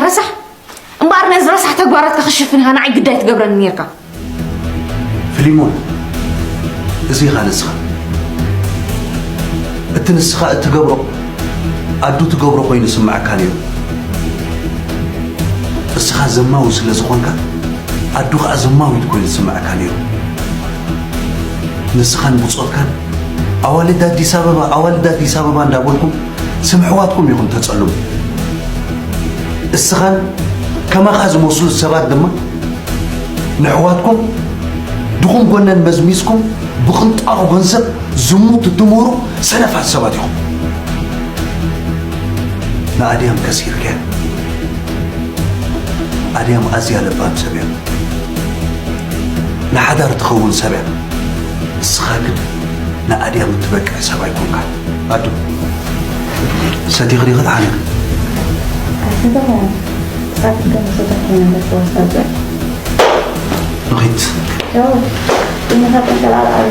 ረሳሕ እምበኣር ነዚ ረሳሕ ተግባራትካ ክሽፍን ኢኻ ንዓይ ግዳይ ትገብረኒ ነርካ። ፍሊሞን፣ እዚ ኢኻ ንስኻ። እቲ ንስኻ እትገብሮ ኣዱ ትገብሮ ኮይኑ ዝስምዓካ ነይሩ። እስኻ ዘማዊ ስለ ዝኾንካ ኣዱ ኸኣ ዘማዊት ኮይኑ ዝስምዓካ ነይሩ። ንስኻን ብጾትካን ኣዋልድ ኣዲስ ኣበባ ኣዋልድ ኣዲስ ኣበባ እንዳበልኩም ስም ኣሕዋትኩም ኢኹም ተጸልሙ። እስኻን ከማኻ ዝመስሉ ሰባት ድማ ንኣሕዋትኩም ድኹም ጎነን መዝሚዝኩም ብቕንጣሮ ገንዘብ ዝሙት እትምህሩ ሰነፋት ሰባት ኢኹም። ንኣድያም ከሲርካያ። ኣድያም ኣዝያ ለባም ሰብ እያ። ንሓዳር ትኸውን ሰብ እያ። ንስኻ ግን ንኣድያም እትበቅዕ ሰብ ኣይኮንካን። ኣዱ፣ ሰቲኺ ዲኺ ተሓኒኺ? ኣይሰተኹን። ክሳብ ክትገምሶ ተኮይነ ኣለዎ ሳልጠ። ንኺድ። ያው፣ እነኻ ተንቀላልዓሉ።